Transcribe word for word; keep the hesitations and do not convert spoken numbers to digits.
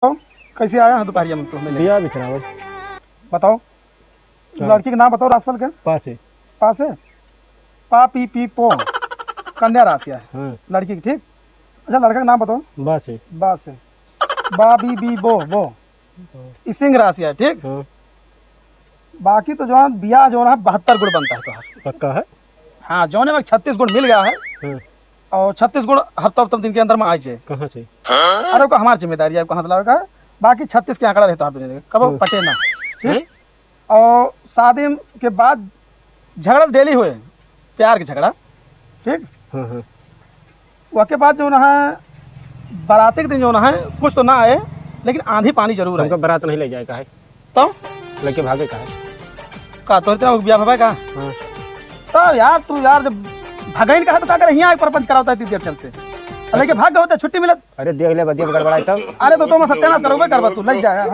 कैसे आया है दोपहरिया में तो मिले? बिया बिखरावत। बताओ, हाँ। लड़की के नाम बताओ राशिफल के। पा से। पा से? पा पी पी पो। कन्या राशि है। हाँ। लड़की की, ठीक? अच्छा, लड़का का नाम बताओ। बा से। बा से। बा बी बी बो, बो। हाँ। ई सिंह राशि है, ठीक? हाँ। बाकी तो जौन बियाह जौन है, बहत्तर गुण बनता है तोहार। पक्का है? हाँ, जौने में छत्तीस गुण मिल गया है। हाँ। और छत्तीस गुण हफ्ता हफ्ता दिन के अंदर में आ जाए। कहाँ से? अरे, को हमार जिम्मेदारी है, कहाँ से लावे का है? बाकी छत्तीस के आंकड़ा रहता है दुनिया में, कबो हाँ। पटे ना, ठीक? हैं? और शादी के बाद झगड़ा डेली हुए, प्यार के झगड़ा, ठीक? हाँ, हाँ। ओके बाद जौन है, बाराती के दिन जौन है, कुछ तो ना आए, लेकिन आंधी पानी जरूर आए। हमको बारात नहीं ले जाए का है। तो? लेके भागे का है। का तोर तेरा बियाह भाई का? हाँ। तो यार, तू यार, जब भगइन का है तो का करे, हियाँ एक प्रपंच करावता है तीन चार साल से। लेके भाग गए होते, छुट्टी मिलत। अरे देख ले, बदिया गड़बड़ाई तब। अरे तो तुम सत्यानाश करोगे, करबा तू, लग जाए।